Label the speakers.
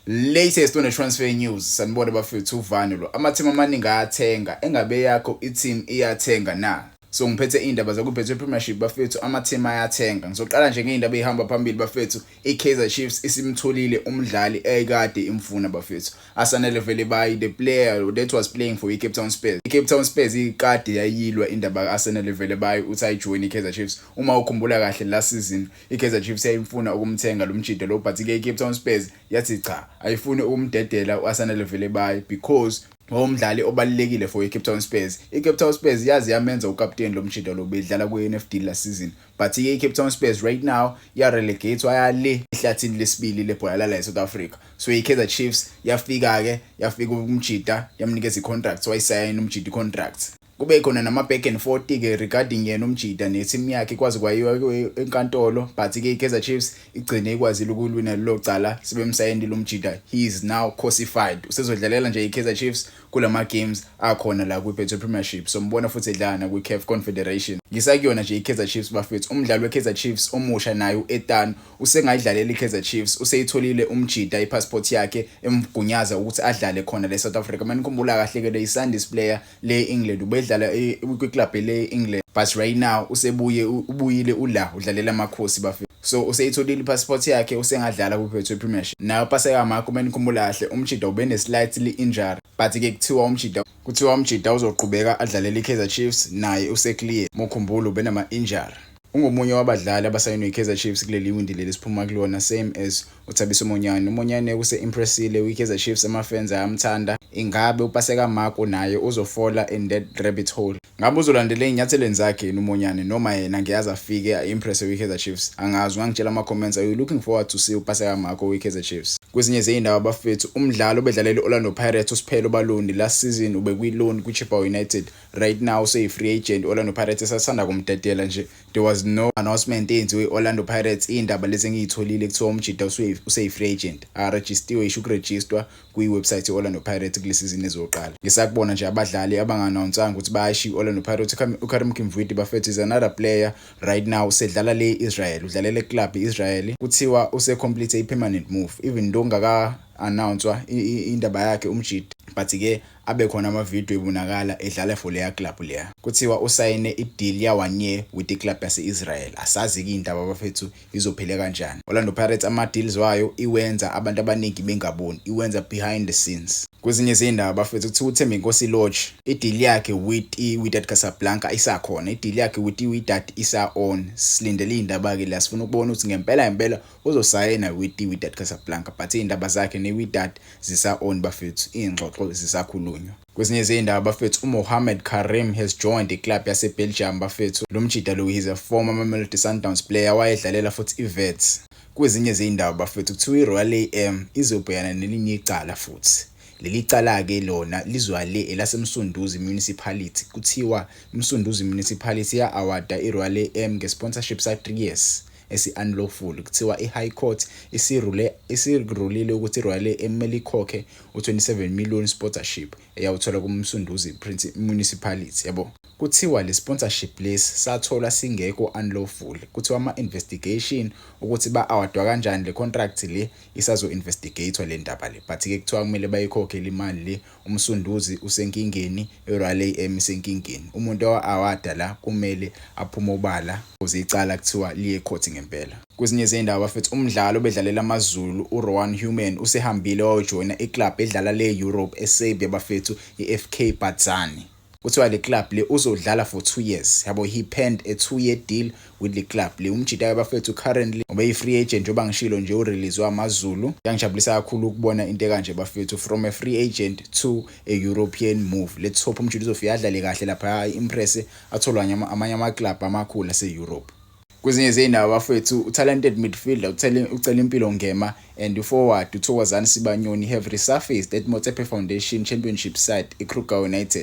Speaker 1: Latest on the transfer news, sanibona bafethu. Uvani lo, ama-team amaningi ayathenga. Engabe yakho i-team iyathenga na? So ngiphethe iy'ndaba zakwi-Betway Premiership, bafethu. Ama-team ayathenga. Ngizoqala nje ngey'ndaba ey'hamba phambili, bafethu. I-Kaizer Chiefs isimtholile umdlali ekade imfuna, bafethu, Asanele Velebayi, the player that was playing for i-Cape Town Spurs. I-Cape Town Spurs ikade yayilwa indaba ka-Asanele Velebayi uthi ayijoyine i-Kaizer Chiefs. Uma ukhumbula kahle, last season i-Kaizer Chiefs yayimfuna ukumthenga lo mjita lo, but-ke i-Cape Town Spurs yathi cha, ayifuni ukumdedela u-Asanele Velebayi because wawumdlali obalulekile for i-Cape Town Spurs. I-Cape Town Spurs yazi yamenza ukapteni lo mjita lo, bedlala kwi-NFD last season, but-ke i-Cape Town Spurs right now ya-relegate, yale ehlathini lesibili lebhola lala e-South Africa. So i-Kaizer Chiefs yafika-ke, yafika umjita, yamnikeza i-contract, wayisayina umjita i-contract. Kube khona nama-back and forth-ke regarding yena umjita ne-team yakhe, kwaze kwayiwa enkantolo, but-ke i-Kaizer Chiefs igcine ikwazile ukuwina lelo cala, sebemsayinile umjita. He is now cosified, usezodlalela nje i-Kaizer Chiefs kulama games akhona la kwi-Betway Premiership, so mbona futhi edlala nakwi-CAF Confederation. Ngisakuyona nje i-Kaizer Chiefs, bafethu, umdlali we-Kaizer Chiefs omusha naye u-Ethan usengayidlalela i-Kaizer Chiefs. Useyitholile umjita i-passport yakhe emgunyaza ukuthi adlale khona le South Africa. Manikhumbula kahle ke, le Sundowns player le England, ubedlala kwi-club le England, but right now usebuye, ubuyile, ula udlalela Amakhosi, bafethu. So useyitholile i-passport yakhe, usengadlala kwi-Betway Premiership. Nayo Paseka Mako, manikhumbula kahle, umjita ube slightly injury, but ke kuthiwa umjita uzoqhubeka adlalele i-Kaizer Chiefs, naye use-clear. Mukhumbula ube nama-injury. Ungomunye wabadlali abasayinwe i-Kaizer Chiefs kuleli windi leli siphuma kulona, same as uThabiso Monyane. UMonyane use-impressile kwi-Kaizer Chiefs, ama-fans ayamthanda. Ingabe uPaseka Mako naye uzofola in that rabbit hole? Ngabe uzolandela ey'nyathelweni zakhe yena uMonyane, noma yena ngiyazi afike a-impresse kwi-Kaizer Chiefs? Angazi, ungangitshela ama-comments. Are you looking forward to see uPaseka Mako kwi-Kaizer Chiefs? Kwezinye zey'ndaba, bafethu, umdlalo obedlalela i-Orlando Pirates, uSiphelo Baloni, last season ubekwi-loan kwi-Chippa United. Right now useyi-free agent. Orlando Pirates esasanda kumdedela nje. There was no announcement eyenziwe i-Orlando Pirates. Iy'ndaba lezi engiy'tholile, kuthiwa umjita useyi-free agent, akarejistiwe, isho ukurejistwa kwi-website ye-Orlando Pirates kule season ezoqala. Ngisakubona nje abadlali abanga-announcanga ukuthi bayashiya i-Orlando Pirates, uKarim Kimvuidi, bafethu, is another player. Right now usedlala le Israel, udlalela eclub i-Israel. Kuthiwa use-complete i-permanent move, even though ngaka-announcwa indaba yakhe umjita, but-ke abe khona amavidiyo ebonakala edlala for leya club leya. Kuthiwa usayine i-deal ya one year with i-club yase-Israel. Asazi-ke iy'ndaba, bafethu, izophele kanjani. Orlando Pirates ama-deals wayo iwenza abantu abaningi bengaboni, iwenza behind the scenes. Kwezinye zey'ndaba, bafethu, kuthiwa uThembinkosi Lorch, i-deal yakhe with i-Wydad Casablanca isakhona, i-deal yakhe with i-Wydad isa-on. Silindele iy'ndaba-ke la, sifuna ukubona ukuthi ngempela ngempela uzosayina with i-Wydad Casablanca, but iy'ndaba zakhe ne-Wydad zisa-on, bafethu, iy'ngxoxo zisakhulunywa. Kwezinye zey'ndaba, bafethu, uMohamed Karim has joined iclub yase-Belgium, bafethu. Lo mjita lo, he's a former Mamelodi Sundowns player, wayedlalela futhi i-Wits. Kwezinye zey'ndaba, bafethu, kuthiwa i-Royal AM izobhekana nelinye icala futhi. Leli cala-ke lona lizwa le elaseMsunduzi Municipality. Kuthiwa iMsunduzi Municipality ya-awarda i-Royal AM nge-sponsorship sa-3 years esi-unlawful. Kuthiwa i-High Court isirule isirulile ukuthi i-Royal AM kumele ikhokhe u-27 million sponsorship eyawuthola kuMsunduzi Municipality, yabo. Kuthiwa le sponsorship lesi satholwa singekho unlawful. Kuthiwa ama-investigation ukuthi ba-awardwa kanjani le contract le isazo-investigatewa le ndaba le, but-ke kuthiwa kumele bayikhokhe le mali le. UMsunduzi usenkingeni, i-Royal AM isenkingeni. Umuntu owa-awarda la kumele aphume obala ukuze icala kuthiwa liye ecourt ngempela. Kwezinye zey'ndaba, bafethu, umdlalo obedlalela AmaZulu, uRowan Human, usehambile wayojoyina iclub edlala le Europe, eSerbia, bafethu, i-FK Partizani. Kuthiwa le club le uzodlala for 2 years, yabo. He penned a 2-year deal with le club le. Umjita, bafethu, currently ube free agent, njengoba ngishilo nje, urelease AmaZulu. Kuyangijabulisa kakhulu ukubona into ekanje, bafethu, from a free agent to a European move. Let's hope umjita uzofika adlale kahle lapha, impress, atholwa amanye ama club amakhulu ase-Europe. Kwezinye zey'ndaba, bafethu, u-talented midfielder uCelimpilo Ngema and forward uThokozani Sibanyoni have resurfaced at Motsepe Foundation Championship side iKruger United.